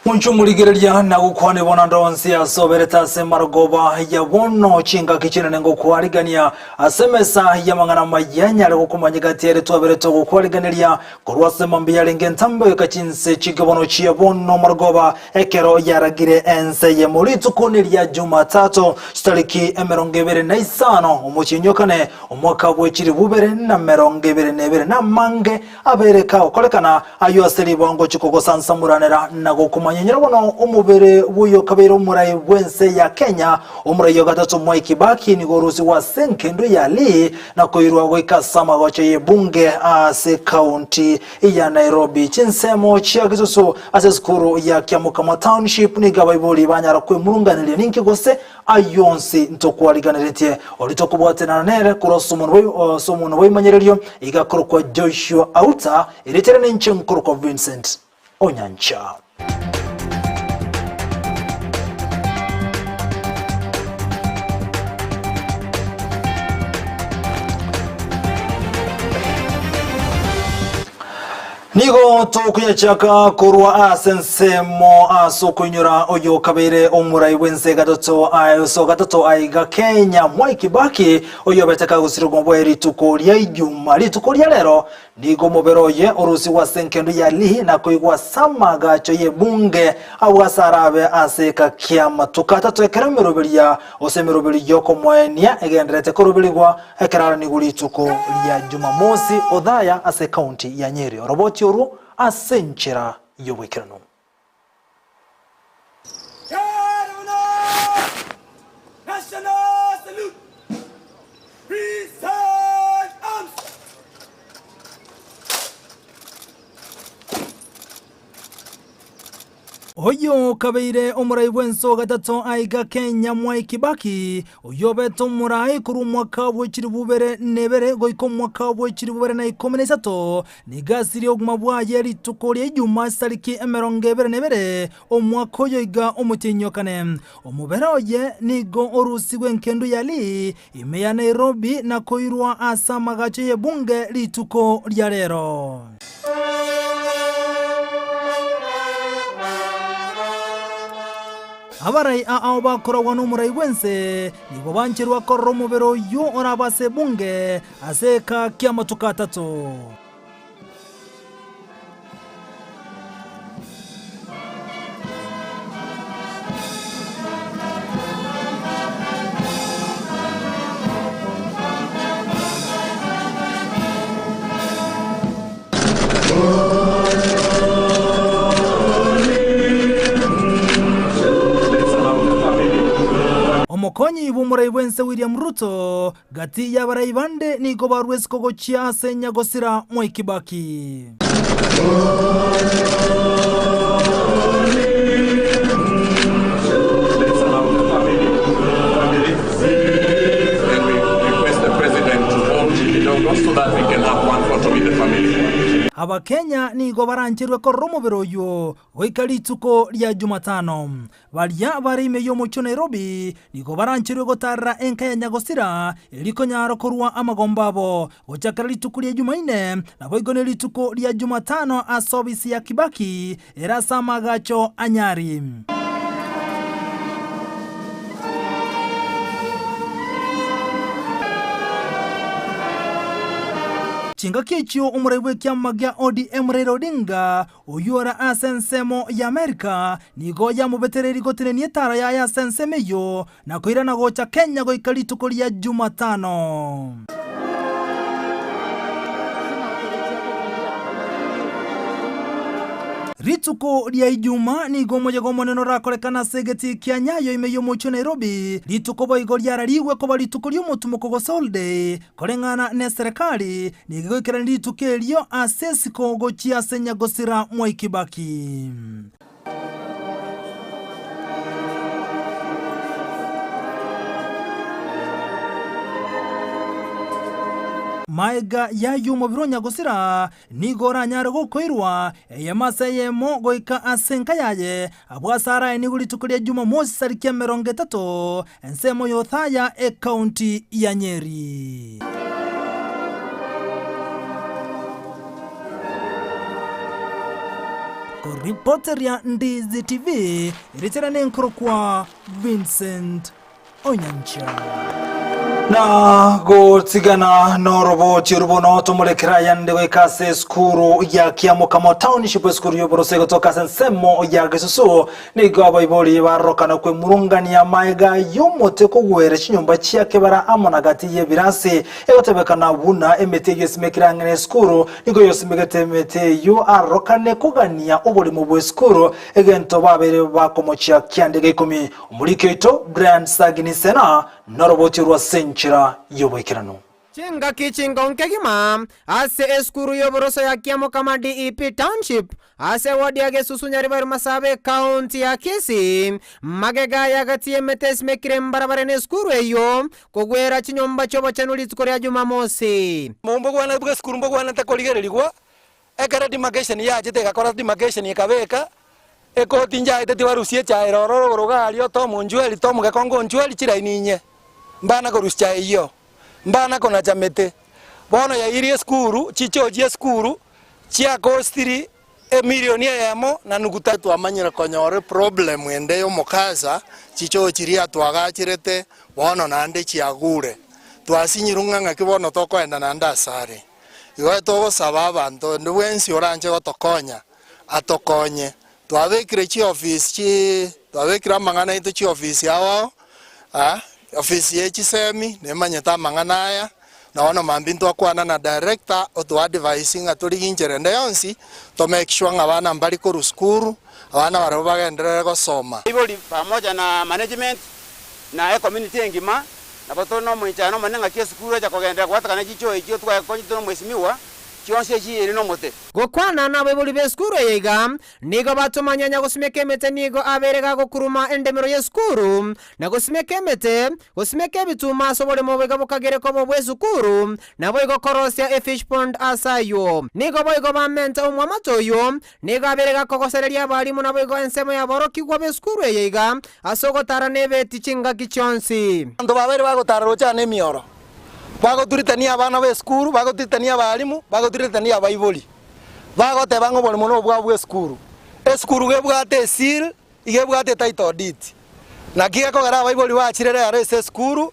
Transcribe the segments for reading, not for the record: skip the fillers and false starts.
Monche omorigereria na gokwane bono ande onsi ase oberete ase emarogoba ya bono chingaki chinene ngokwarigania ase emesa y'amang'ana amaya nyare gokomanya gati ere twaberete ogokwariganeria korwa ase mambia yarenge entambe goika chinse chike bono chia bono marogoba ekero yaragire ense eyemo rituko neria Jumatatu chitariki 25 omochienyi o kane omwaka bwe chilifu bibere na 22 namange Abeere kagokorekana ayio ase ribaga ngochia kogosansamoranera na gokomanyenyera bono omobere bw'oyo okabeire omorai bw'ense ya Kenya, omorai o gatato Mwai Kibaki nigo orusigwe ase engendu ya Lee na koirwa goika ase amagocho y'ebunge ase ekaunti ya Nairobi. Chinsemo chia Kisusu ase esukuru ya Kiamokama Township nigo abaibori banyara kwemurunganeria ninki gose Ayio onsi ntokwariganeretie, oria tokobwatanana nere korwa ase omonwa bw'ebimanyererio, iga akorokwa Joshua Auta, erieta riane inche nkorokwa Vincent Onyancha. Nigo tokoyachaka korwa ase ensemo ase okoinyora oyo okabeire omorai bw'ense gatato ase gatato aiga Kenya Mwai Kibaki oyo obete kagosirigwa bwe rituko ria Ijuma. Rituko ria rero nigo omobere oye orusigwe ase enkendo ya Lee na koigwa ase amagacho y'ebunge agwo ase arabe ase eka ki'amatuko atato ekero emeroberia gose emeroberi y'okomoenia egendererete koroberigwa Ekero aranigwe rituko ria Jumamosi, Othaya ase ekaunti ya Nyeri oroboti orwo ase enchera y'oboikeranu. Oyio okabeire omorai bw'ense o gatato aiga Kenya Mwai Kibaki, oyio obete omorai korwa omwaka bwe chilifu bibere na ibere goika omwaka bwe chilifu bibere na ikomi na isato, nigo asirie obogima bwaye rituko ria Ijumaa chitariki 22 omwaka oyo iga omotienyi o kane. Omobere oye nigo orusigwe enkendu ya Lee ime ya Nairobi na koirwa ase amagacho y'ebunge rituko ria rero. Abarai ao bakoragwa nomorai bw'ense nigo bancherwa korora omobere oyio orabe ase ebunge ase eka ki'amatuko atato. Omokonyi bw'omorai bw'ense William Ruto Gati y'abarai bande nigo barua isiko gochia ase nyagosira Mwai Kibaki. Abakenya nigo barancherwe korora omobere oyio goika rituko ria Jumatano. Baria bare ime y'omochie o Nairobi nigo barancherwe gotaarera enka ya nyagosira erio konyara korua amagombo abo gochakera rituko ria Jumaine naboigo ne rituko ria Jumatano ase obisi ya Kibaki ere ase amaagacho a Nyari. Chingaki echio omorai bw'ekiama gia ODM Raila Odinga Oyio ore ase ensemo y'Amerika nigo yamobetereirie gotenenia etara yaye ase ensemo eyio na koirana gocha Kenya goika rituko ria Jumatano. Rituko ria Ijumaa nigo omoyega omonene orakorekane ase egetii kia Nyayo ime y'omochie o Nairobi. Rituko boigo riararigwe koba rituko ri'omotumoko gose holiday Koreng'ana neserekari, nigo egoikerania rituko erio ase esiko gochia ase nyagosira Mwai Kibaki. Maega y'ayio omobere o nyagosira nigo oranyare gokoirwa, eyemo ase eyemo goika ase enka yaye, abwo ase araenigwe rituko ria Jumamosi tariki 30 Ensemo y'Othaya, ekaunti ya Nyeri. Nkoripoteria Ndizi TV, erieta riane nkorokwa Vincent Onyancha. Na gotigana noroboti oru bono tomorekere ayande goika ase esukuru ya Kiamokamo Township, esukuru y'oborose egotoka ase ensemo ya Gesusu. Nigo abaibori barorokana kwemurungania amaega y'omote kogwera chinyomba chia kebara amo na gati y'ebirasi. Egotebekana buna emete eyio esimekire ang'e nesukuru nigo yosimegete emete eyio arorokane kogania oborimo bw'esukuru, egento babeire bakomochia kianda egeikomi. Omoriki oito Brian Sagini Sena noroboti orwo ase enchera y'oboikeranu. Chingaki chingonke kegima ase esukuru y'oboroso ya Kiamokama DEP Township ase ewodi ya Gesusu Nyaribari Masaaba ekaunti ya Kisii, magega y'agati y'emete esimekire mbarabare nesukuru eyio kogwera chinyomba chi'obochenu rituko ria Jumamosi. Mbogwenerete bw'esukuru mbogwenerete korigererigwa, ekero demarcation yachete egakora demarcation ekabeka, ekoti nchaete tibarusia echae ere ororo igoro iga aria Tom Onchweri, Tom Gekongo Onchweri chiraini inye, mbana korusia chae eyio, mbana konacha mete. Bono yairie esukuru, chichoo chia esukuru, chiakostiri emilioni eyemo na nuguta. Twamanyire konyora eproblem ende y'omokasa, chichoo chiria twagachirete bono naende chiagure. Twasinyirwe ng'a ng'aki bono tokoenda naende asare. Igo togosaba abanto onde bwensi oranche gotokonya, atokonye. Twabekire chiofisi chi twabekire amang'ana aito chiofisi ao ao, ah, ofisi ye chisemi nemanyete amang'ana aya, na bono mambia ntwakwana na director oto advise ng'a torigie inchera ende yonsi, to make sure ng'a abana mbari korwa sukuru, abana barabwo bagenderere gosoma. Abaibori pamoja na management na ecommunity engima nabo tore nomoichano omonene ng'aki esukuru echa kogenderera gwatakana chichoo echio twakonyetwe na omwesimigwa chionsi echi ere nomote. Gokwana nabaibori b'esukuru eye iga, nigo batomanya nyagosimeka emete nigo abeire gagokuruma endemero y'esukuru, na gosimeka emete, gosimeka ebituma ase oboremo boigo bokagere koba obw'esukuru, naboigo korosia efish pond ase ayio. Nigo boigo bamente omwamate oyio, nigo abeire gakogosereria abalimu naboigo ensemo y'aborokigwa b'esukuru eye iga, ase ogotara nebeti chingaki chionsi. Abanto babeire bagotara roche aa nemioro. Bagoturitania abana b'esukuru, bagoturitania abalimu, bagoturitania abaibori, bagoteba ng'a oboremo nobwabo bw'esukuru. Esukuru iga ebwate eseal, iga ebwate etitle deed. Naki gekogera abaibori bachire rero ase esukuru,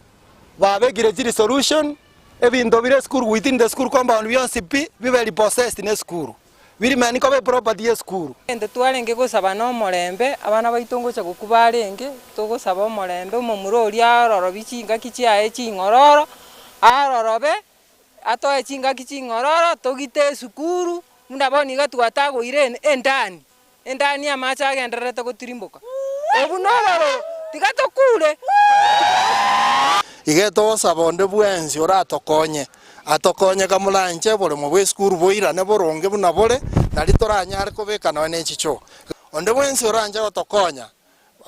babekire chiresolution, ebinto bire esukuru within the school compound bionsi pi, bibe repossessed na esukuru. Birimeni koba eproperty y'esukuru. Egento twarenge gosaba nomorembe, abana baito ngocha gokwa barenge, togosaba omorembe, omomura oria arorobie chingaki chiaye ching'ororo, arorobe, atoe chingaki ching'ororo, togite esukuru, buna bono iga twatagoire ene endani, endani amache agendererete gotirimboka. Obwo nobororo, tiga tokure. Iga togosaba onde bwensi oratokonye, atokonye kamoranche oboremo bw'esukuru boirane boronge buna bore, nari toranyare kobeka nonya ne chichoo. Onde bwensi oranche gotokonya,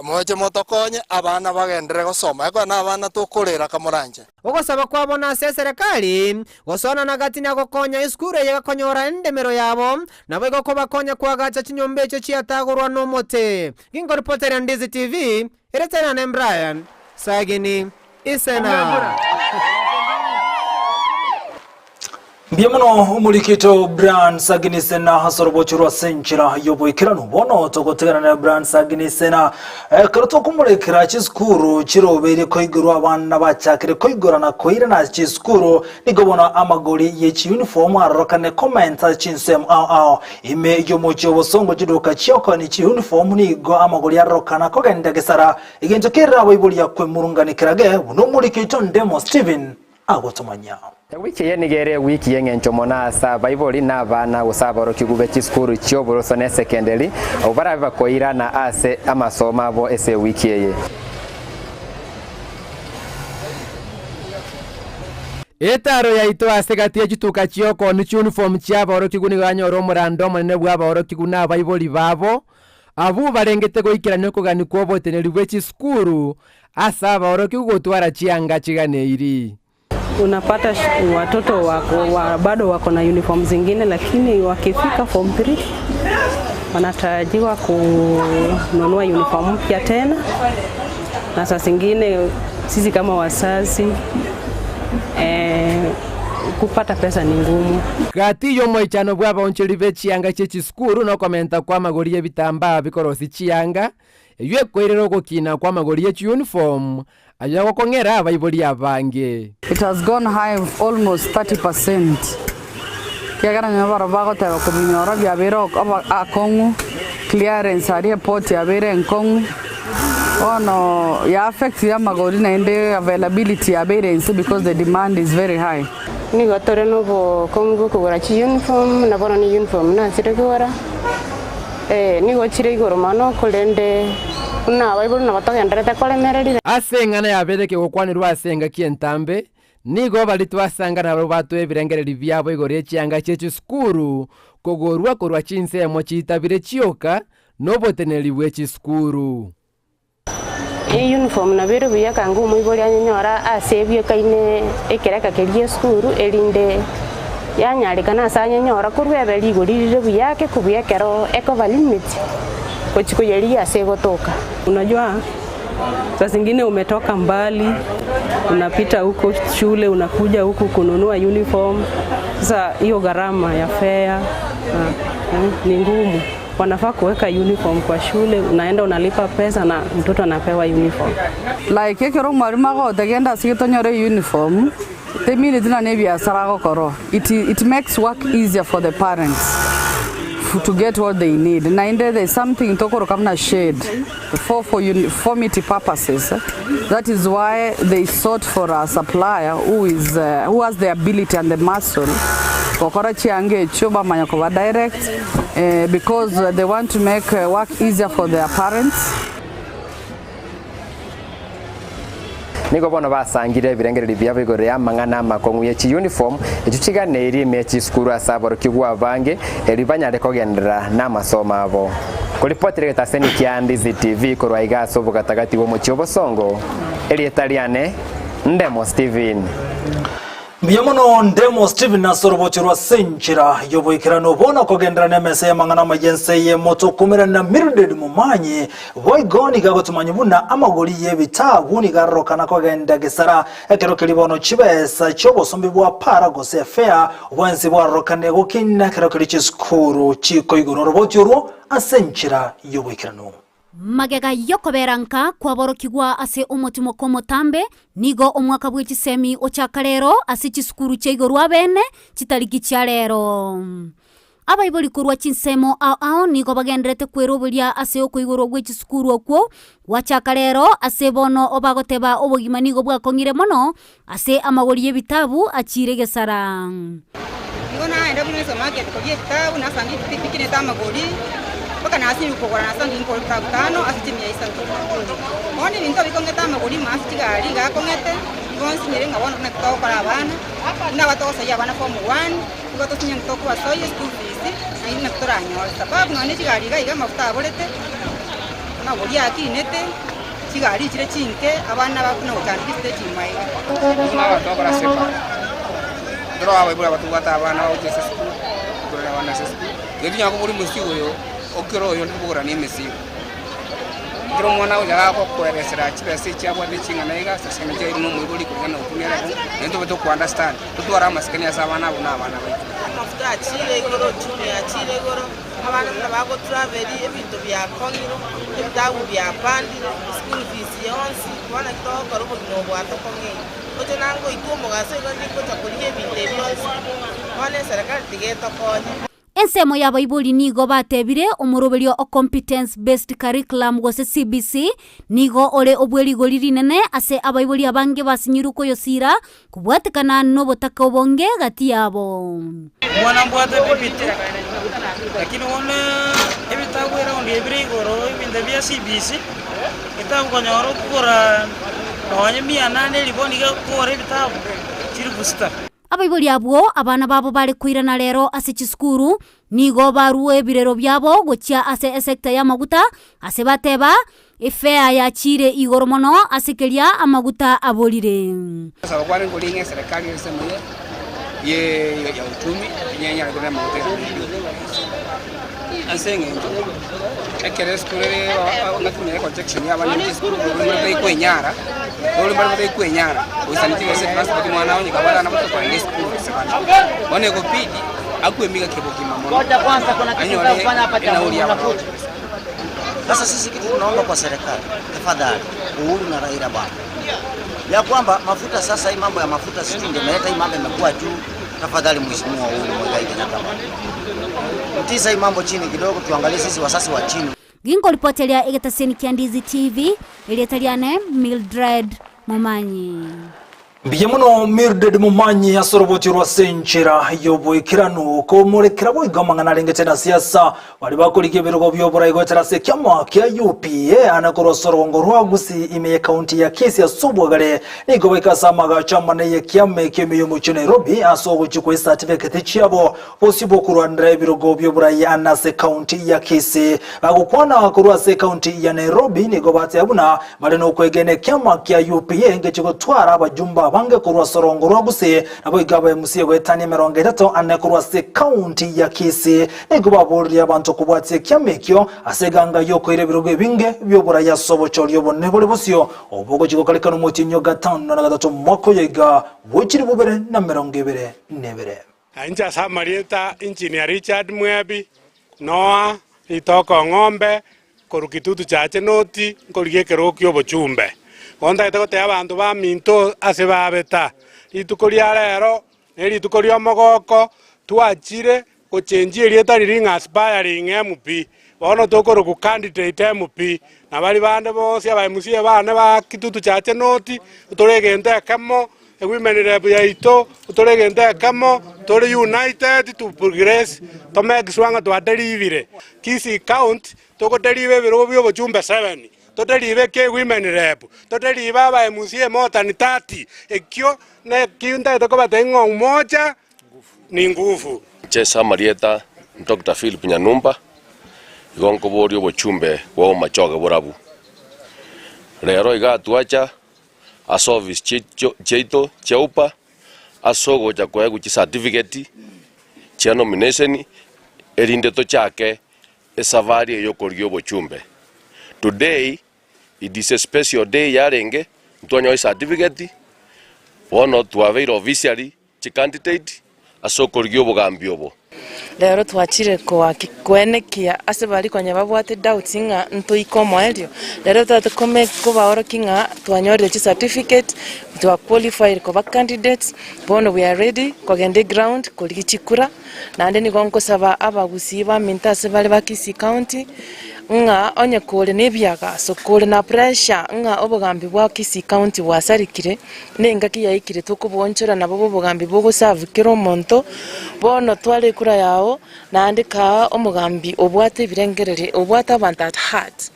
moche motokonye, abana bagenderere gosoma, ekero nabana tokorera kamoranche. Ogosaba kwabo nase eserekari, gosoana na gati na gokonya esukuru eye gakonyora endemero yabo, naboigo kobakonya koagacha chinyomba echio chiatagorwa nomote. Ginkoripoteria Ndizi TV, Ere Tsenane Brian, Sagini, Isena. Mbuya mono omorikito Brian Sagini Sena ase orobocho rwa ase enchera y'oboikeranu. Bono togotegana na Brian Sagini Sena ekero tokomorekera chisukuru chirobeire koigorwa abana bachakire koigora na koirana chisukuru nigo bono amagori ye chiuniform arorokane komenta chinsemo ao ao Ime y'omochie obosongo chiduka chi'okoenia chiuniform nigo amagori arorokana kogenda gesara, egento kerire abaiboria kwemurungania kerage buna omoriki oito Ndemo Stephen agotomanya. Ewiki eye nigo ere ewiki y'eng'encho mono ase abaibori na abana gose aborokigwa be chisukuru chi'oboroso na esekenderi, abwo barabe bakoirana ase amasomo abo ase ewiki eye. Etaaro yaito ase gati ye chituka chi'okooni chiuniform chi'aborokigwa nigo yanyora omorando omonene bw'aborokigwa na abaibori babo, abwo barengete goikerania okogania kw'oboteneneri bwe chisukuru ase aborokigwa gotwara chianga chiganeiri. Unapata watoto wako wa, bado wako na uniform zingine, lakini wakifika form 3 wanatarajiwa kununua uniform mpya tena, na saa zingine sisi kama wazazi eh, kupata pesa ni ngumu. Gati y'omoichano bw'abaonchori be chianga chie chisukuru na okomenta kw'amagori y'ebitambaa bikorosia chianga, eyio ekoirera ogokina kw'amagori ye chiuniform, ayio agokong'era abaibori abange. It has gone high almost 30 percent ekiagera nonya barabwo bagoteba kobinyora biabeire akong'u, clearance aria eport yabeire enkong'u, bono ya affectire amagori naende availability yabeire inse because the demand is very high. Nigo tore nobokong'u bw'okogora chiuniform, na bono ne uniform nasire kogora, nigo chire igoro mono, korende buna abaibori nabo togendererete koremereria. Ase eng'ana yabeire kegokwanerwa ase engaki entambe, nigo baria twasanga nabarabwo batoe ebirengererio biabo igoro ye chianga chie chisukuru kogorwa korwa chinsemo chitabire chioka noboteneneri bwe chisukuru. Eyuniform nabo ere buya ekanga omoibori anyenyore ase ebiekaine ekereka keria gie esukuru erinde yanyarekana ase anyenyora korwa ebe rigori rire buya ake kobua ekero ekoba limit gochia koyerigia ase egotoka. Unajua saa zingine umetoka mbali unapita huko shule unakuja huku kununua uniform. Sasa hiyo gharama ya fare ni ngumu. Wanafaa kuweka uniform kwa shule, unaenda unalipa pesa na mtoto anapewa uniform. Like ekero omwalimu agote genda ase getonyore uniform, temineti nonye ebiasara agokora. It, it makes work easier for the parents to get what they need. Naende there is something tokoroka buna shade for, for uniformity purposes. That is why they sought for a supplier who is, uh, who has the ability and the muscle gokora chianga echio bamanya koba direct eh, because they want to make uh, work easier for their parents. Nigo bono basangire ebirengererio biabo igoro y'amang'ana amakong'u ye chiyunifomu echio chiganeirie ime ye chisukuru ase aborokigwa abange, erio banyare kogenderera namasomo abo. Koripotera egetaseni kia Ndizi TV korwa aiga ase obogatagati bw'omochie obosongo, erieta riane Ndemo Stephen. Mbuya mono Ndemo Stephen ase orobocho rwa Senchera y'oboikeranu bono kogenderera nemesa y'amang'ana amaya ense eyemo tokomerana na Mildred Momanyi boigo nigo agotomanya buna amagori y'ebitabu nigo arorokana kogenda gesara ekero keria bono chibesa chi'obosombi bwa para gose efea bwensi bwarorokane gokina ekero keria chisukuru chikoigorwa oroboti orwo ase enchera y'oboikeranu. Magega y'okobera nka kwaborokigwa ase omotimoko omotambe, nigo omwaka bwe chisemi ochaka rero ase chisukuru chia igoro abene chitariki chia rero. Abaibori korwa chinsemo ao ao nigo bagenderete kweroberia ase okoigorwa gwe chisukuru okwo gwachaka rero ase bono obagoteba obogima nigo bwakong'ire mono ase amagori y'ebitabu achiire gesara. Nigo naenda buna esupermarket koria ebitabu, nasanga bikinete amagori, mpaka nasinywa kogora nasanga nkogora ebitabu tano ase chimia isato. Bono ebinto bikong'ete amagori ime ase chigari iga akong'ete, nigo nsinyire ng'a bono naki togokora abana, buna abatogosoyia abana form one, nigo tosinye ng'a tokobasoyia eschool fees, naende naki toranyore. Sababu nonye ne chigari iga iga amafuta aborete, amagori akinete. Chigari chire chinke, abana bakuna gochandeka esiteji ime aiga. Buna abanto bakora ase ebara, ekero abaibori aba tobwate abana bagochia ase esukuru, korera abana ase esukuru, igo tinyara kobora omosigo oyo okero oyonde tobogoranie emesigo. Ekero omwana agocha gagokoeresera chibesa echi abwate ching'ana iga ase eng'encho airwe na omoibori koreng'ana na ogokumia ere akong'u, naende tobe toko understand, totware amasikani ase abana abwo na abana baito. Amafuta achire igoro, uchumi yachire igoro. Abana buna bagotraveli, ebinto biakong'ire, ebitabu biapandire, eschool fees yonsi, bono naki togokora obogima obo bwatokong'eire. Oche nangoitwe omogaso igo ndingocha korigia ebinto ebi bionsi pi, bono eserekari tiga etokonye. Ensemo y'abaibori nigo batebire omoroberio o Competence Based Curriculum gose CBC nigo ore obwe rigori rinene ase abaibori abange basinyirwe koyosiira Kobwatekana nobotaka obonge gati yabo. Omwana mbwate bibiti, lakini bono ebitabu eraundi ebire igoro ebinto bia CBC, getabu konyora okogora nonye mia nane eriboni iga okogora ebitabu chilifu sita. Abaibori abwo abana babo bare koirana rero ase chisukuru, nigo barua ebirero biabo gochia ase esecta y'amaguta, ase bateba, Efea yachiire igoro mono ase keria amaguta aborire. Ogosaba kwane nkori ng'a eserekari ensemo eye bie ya uchumi enyanyare korenda amaguta egari ase eng'encho ekero esukuru ere ng'aki buna econjection ya abana chisukuru korwa mbare batari kwenyara, korwa mbare batari kwenyara goisana chibesa etransport omwana onye kabwate abana bato kogenda esukuru gose bande. Bono ekobidi akwemiga kebogima mono anyore enauri ya abana bagocha esukuru. Sasa sisi kitu tunaomba kwa serikali, tafadhali Uhuru na Raila bwana, ya kwamba mafuta sasa, hii mambo ya mafuta sijui ndio imeleta hii mambo imekuwa juu. Tafadhali Mheshimiwa Uhuru Muigai Kenyatta bwana, mtisa hii mambo chini kidogo, tuangalie sisi wasasi wa chini. Ginkoripoteria egetaseni kia Ndizi TV, erieta riane Mildred Momanyi. Mbuya mono Mildred Momanyi ase oroboti orwa ase enchera y'oboikeranu komorekera boigo amang'ana arengete na siasa baria bakorigia ebirogo bi'oborai goetera ase ekiama kia UPA ane korwa ase orogongo rwa Gusii ime y'ekaunti ya Kisii ase obwagare nigo baika ase amagacho amane y'ekiama ekio ime y'omochie o Nairobi ase ogochia kwa ecertificate chiabo Bosio bw'okorwanera ebirogo bi'oborai ane ase ekaunti ya Kisii. Bagokwana korwa ase ekaunti ya Nairobi nigo bateba buna bare nokwegena ekiama kia UPA ngeche gotwara abajumbe abange korwa ase orongo rwa Gusii naboigo aba MCA goetania emerongo etato ane korwa ase ekaunti ya Kisii. Nigo baboririe abanto kobwatia ekiama ekio ase eganga y'okoira ebirogo ebinge bi'oborai ase obochori obonene bore bosio obo gochia gokarekana omotienyi o gatano na gatato omwaka oyo iga bwe chilifu bibere na emerongo ebere nebere. Na inche ase amarieta Engineer Richard Mwebi, Noah, Ritoke Ong'ombe, korwa Kitutu Chache North, nkorigia ekerogo ki'obochumbe. Bono ntagete gotebia abanto baminto ase babeta, rituko ria rero ne rituko ri'omogoko, twachire gochenchia erieta riria ng'a aspiring MP, bono tokorokwa candidate MP, na baria bande bonsi aba MCA bane ba Kitutu Chache North, tore egento ekemo, Ewomen rep yaito tore egento ekemo, tore united to progress to make sure ng'a twaderivire Kisii county, togoderiva ebirogo bia obochumbe seven, toderive eke women rep, toderive aba MCA more than 30, ekio neki ntagete kobatebia ng'a umoja ni nguvu. Inche ase amarieta Doctor Philip Nyanumba, igo nkoboria obochumbe bwa Bomachoge borabu. Rero iga twacha ase ofisi chiaito chia UPA ase ogocha koegwa chicertificate chia nomination erinde tochake esafari eye yokorigia obochumbe. Today it is a special day yarenge ntwanyora chicertificate bono twabeire officially Chicandidate ase okorigia obogambi obo. Rero twachire koaki koenekia ase baria konya babwate doubts ng'a ntoike omoerio, rero totagete kome kobaorokia ng'a twanyorire chicertificate, twa qualified koba candidates, bono we are ready kogenda eground korigia chikura, naende nigo nkosaba abagusii baminto ase bare ba Kisii County, ng'a onye kore na ebiagaso, kore na pressure ng'a obogambi bwa Kisii County bwasarekire, Nengaki yaikire tokoboonchora nabo bobogambi bogosavu kera omonto, bono twara ekura yao, naende kaa omogambi obwate ebirengererio, obwate abanto at heart.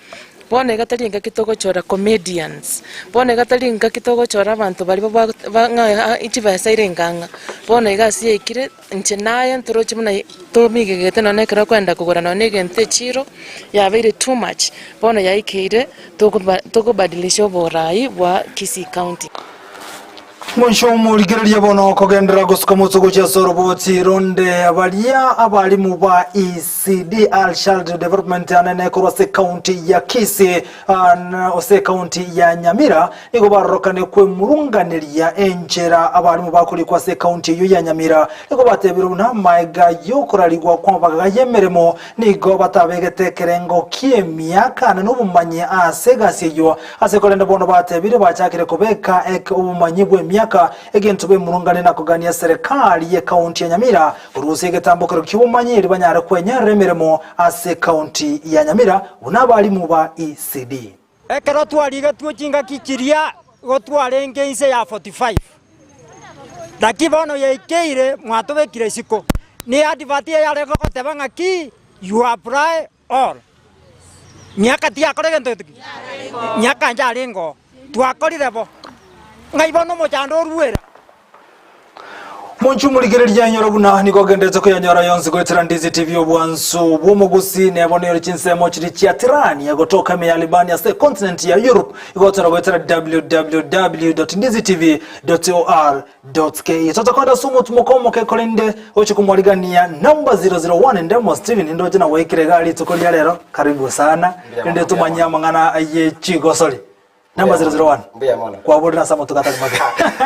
Bono iga tari engaki togochora comedians, bono iga tari engaki togochora abanto baria babwate ba ng'a chibesa ire engang'a. Bono iga ase yaikire, inche naye ntoroche buna tomigegete nonye ekero okoenda kogora nonye egento echiro, yabeire too much, bono yaikeire. Tokobadilisha oboraai bwa Kisii County. Mwisho omorigereria bono kogenderera gosuka motwe gochia ase oroboti ronde baria abarimu ba ECD Early Child Development anene korwa ase county ya Kisii ase county ya Nyamira nigo barorokane kwemurunganeria enchera abarimu bakorikwa ase county eyio ya Nyamira nigo batebire buna amaega yokorarigwa kw'amabaga y'emeremo Nigo batabegete ekerengo ki'emiaka na nobomanyi ase egasi eyio, ase korende bono batebire bachakire kobeka obomanyi bw'emiaka, egento bemurungane na kogania serikali y'ekaunti ya Nyamira korusia egetambokero ki'obomanyi erio banyare kwenyerera emeremo ase ekaunti ya Nyamira buna abalimu ba ECD. Ekero twarigetwe chingaki chiria igo twarenge inse ya 45, naki bono yaikeire mwatobekire isiko. Ne advert eye yarenge goteba ng'aki you apply all. Miaka tiyakora egento gete ki? Miaka inche arenge oo. Twakorire bo. Ng'ai bono omochando oruera? Monchu morigereria inyore buna nigo ogenderete koyanyora yonsi goetera Ndizi TV obwansu bw'omogusi nebo nere chinsemo chiri chia Tirani gotoka ime ya Libani ase econtinent ya Europe igotera goetera www.ndizitv.or.ke totakwenda ase omotumoka omoke korende gochi komwarigania number 001 Ndemo Steven ndoche na gwaikire iga rituko ria rero karibu sana rende tumanye amang'ana ye chigosori Number 001. Mbuya mono. Kwaborire ase amatuko atari make.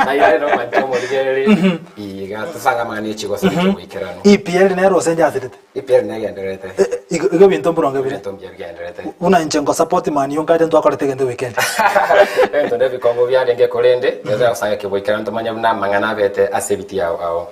Naira rero omanyete omorigereri iga tosanga amang'ana echigoso goikeranu. EPL nero ose njasirete. EPL negendererete. Igo igo ebinto mboronge bire. Ebinto mbuya bigendererete. Buna inche ngo support Man U nkaete ntwakorete egento weekend. Ebinto nebikongo biarenge korende nyasae agosanga keboikeranu tomanye buna amang'ana abete ase ebiti ao ao.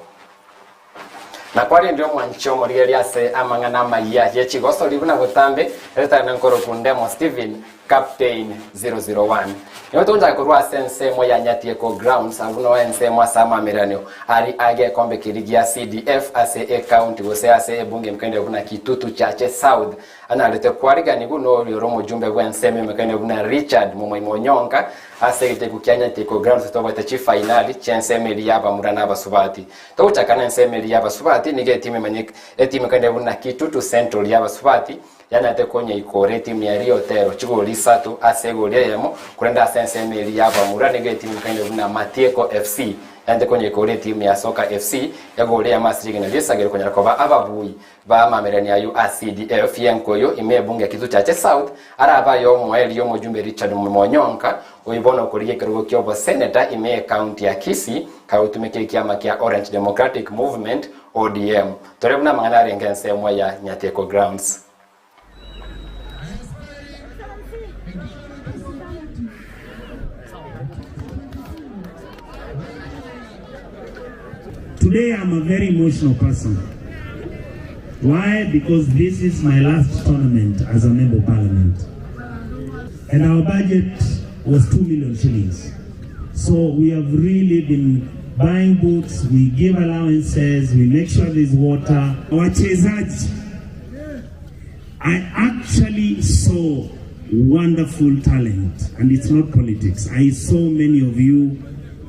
Na kwarende omwanchi omorigereria ase amang'ana amayia ye chigosori buna botambe, eretare na nkoroku Ndemo Stephen, Captain 001. Nigo togochaka korwa ase ensemo ya Nyatieko Grounds abwo noo ensemo ase amaamiranio ari agekombe keria gia CDF ase ecounty gose ase ebunge emekende buna Kitutu Chache South anyarete kwariganigwa noria ore omojumbe bw'ensemo emekende buna Richard Momoima Onyonka ase egeteku kia Nyatieko Grounds tobwate chifainali chi'ensemo eria y'abamura na abasubati. Togochaka nensemo eria y'abasubati, nigo etimu emanyek etimu ekende buna Kitutu Central y'abasubati yanyarete konyaikora etimu ya Riotero chigori isato ase egori eyemo, korende ase ensemo eria y'abamura nigo etimu ekende buna Matieko FC yanyarete konyaikora etimu ya Soka FC egori eyemo ase rigena ri'esagero konyara koba ababui Bamamerani ayio a CDF y'enkoyo ime ebunge ya Kitutu Chache South arabe aye omoerio omojumbe Richard Monyonka oyio bono okorigia ekerogo ki'oboseneta ime y'ecounty ya Kisii kagotumeka ekiama kia Orange Democratic Movement, ODM. Tore buna amang'ana arenge ensemo ya Nyateko Grounds. Today I'm a very emotional person. Why? Because this is my last tournament as a member of parliament. And our budget was 2 million shillings. So we have really been buying boots, we give allowances, we make sure there's water. Wachezaji, I actually saw wonderful talent, and it's not politics. I saw many of you,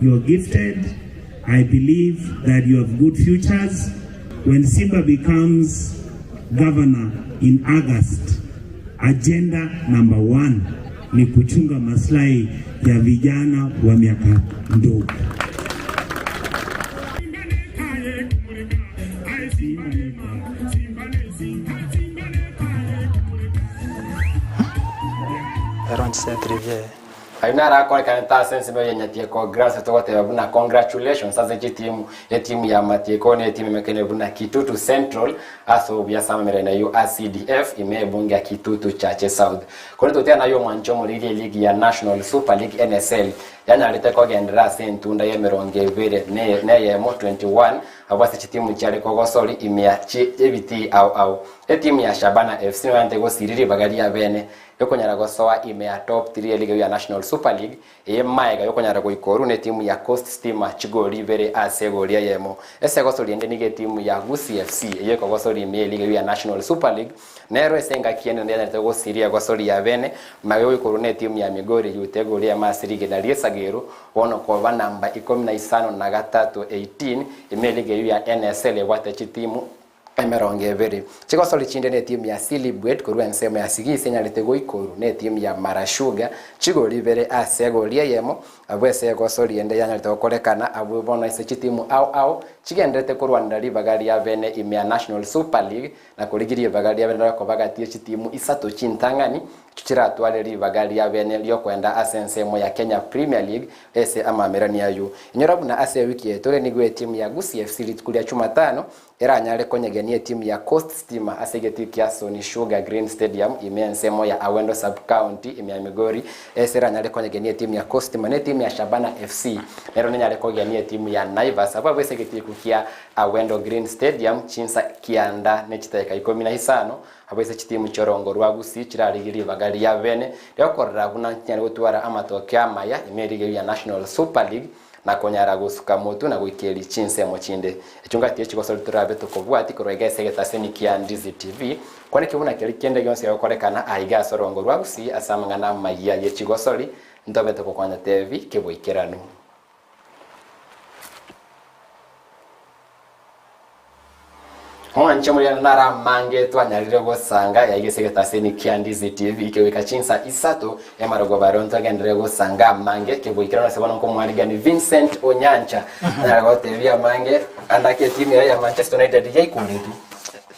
you're gifted. I believe that you have good futures. When Simba becomes governor in August, agenda number one ni kuchunga maslahi ya vijana wa miaka ndogo. Ayio naro akorekanete ase ensemo ya Nyatieko Girls togoteba buna congratulations ase chitimu, etimu ya Matieko na etimu emekene buna Kitutu Central ase obuya ase amamererano ayio a CDF ime ebunge ya Kitutu Chache South. Korende totiga naye omwancho omoriri eligi ya National Super League NSL yanyarete kogenderera ase entunda y'emerongo ebere neyemo, 21, abwo ase chitimu chiare kogosori ime ya ebitii ao ao. Etimu ya Shabana FC nigo yanyarete gosiria ribaga ria bene yokonyara gosoa ime ya top 3 eligi ya National Super League eye maega yokonyara goika orwo netimu ya Coast Stima chigori ibere ase egori eyemo. Ase egosoria ende nigo etimu ya Gusii FC eyio ekogosoria ime y'eligi ya National Super League nero ase engaki enene yanyarete gosiria egosoria ya bene magega goika orwo netimu ya Migori Youth egori eyemo ase rigena ri'esagero bono koba namba ikomi na isano na gatato 18 ime eligi eyio ya NSL ebwate chitimu emerongo ebere. Chigosori chinde netimu ya Silibwet korwa ensemo ya Sigisi enyarete goikorwa netimu ya Mara Sugar chigori ibere ase egori eyemo. Abwo ase egosori ende yanyarete gokorekana abwo bono ase chitimu ao ao chigendererete korwanera ribaga ria bene ime ya National Super League na korigia ribaga ria bene rokoba gati ye chitimu isato chintang'ani echio chiratware ribaga ria bene riokoenda ase ensemo ya Kenya Premier League ase amamerani ayio. Inyora buna ase ewiki eye tore nigo etimu ya Gusii FC rituko ria Chumatano Eranyare konyegenia etimu ya Coast Stima ase egetii kia Sony Sugar Green Stadium ime ensemo ya Awendo Sub-County ime ya Migori ase eranyare konyegenia etimu ya Coast Stima na etimu ya Shabana FC nero nenyare kogenia etimu ya Naivas abwo abwo ase egetii kia Awendo Green Stadium chinsa kianda ne chidakika ikomi na isano abwo ase chitimu chiorongo rwa Gusii chirarigie ribaga ria bene riokorora buna chinyare gotwara amatokeo amaya ime erige ya National Super League na konyara gosuka motwe na goikeria chinsemo chinde. Echio ngati echigosori torabe tokobwati korwa iga ase egetaseni kia Ndizi TV, kwaneki buna keria kende gionsi gegokorekana aiga ase orongo rwa Gusii ase amang'ana amayia ye chigosori, ntobe togokonya tebi keboikeranu. Mwanche moriana naro amange twanyarire gosanga yaiga ase egetaseni kia Ndizi TV kegoika chinsa isato emarogoba ero ntogenderere gosanga amange kegoikerana ase bono nkomwarigani Vincent Onyancha anyare gotebia amange andake etimu yaye ya Manchester United yaikoretwe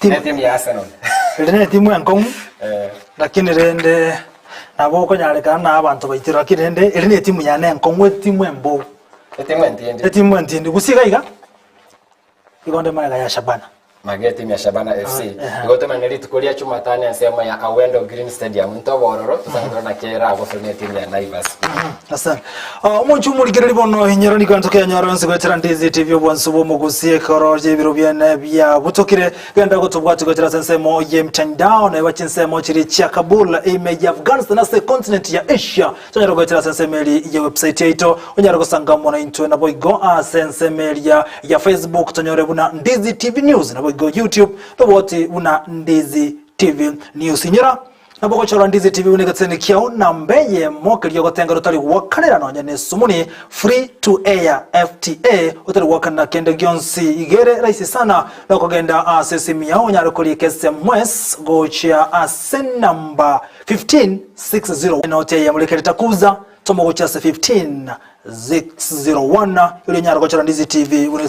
ne etimu ya Arsenal. Ere ne etimu enkong'u Eh. lakini rende nabo okonyarekana na abanto baitire lakini rende ere ne etimu yane enkong'u etimu embobu. Etimu entindi. Etimu entindi gose iga iga. Igo nde magega ya Shabana. Magega etimu ya Shabana FC. Igo tomanye rituko ria Chumatano ensemo ya Awendo Green Stadium ntobe ororo tosange tore naki eragoswe ne etimu ya Naivas. Asante. Ah, omonche omorigereri bono inyora nigo ntokenyora onsi goetera Ndizi TV obwansu bw'omogusi ekero ebiro biane biabutokire genda gotobwati goetera ase ensemo ye mtandao na eba chinsemo chiri chia Kabul ime ya Afghanistan ase continent ya Asia Tonyare goetera ase ensemo eria ye website yaito, onyare gosanga mono intwe naboigo ase ensemo eria ya Facebook tonyore buna Ndizi TV News naboigo YouTube tobwati buna Ndizi TV News. Inyora nabo gochora Ndizi TV buna egeteseni kiao namba eyemo keria ogotenga otari gwakanera nonya ne esumuni free to air FTA otari gwakanera kende gionsi igere rahisi sana nokogenda ase esimu yao onyare korika SMS gochia ase namba 15601 Enoti eye murekere takuza tomo gochia ase 15601 erio onyare gochora Ndizi TV buna.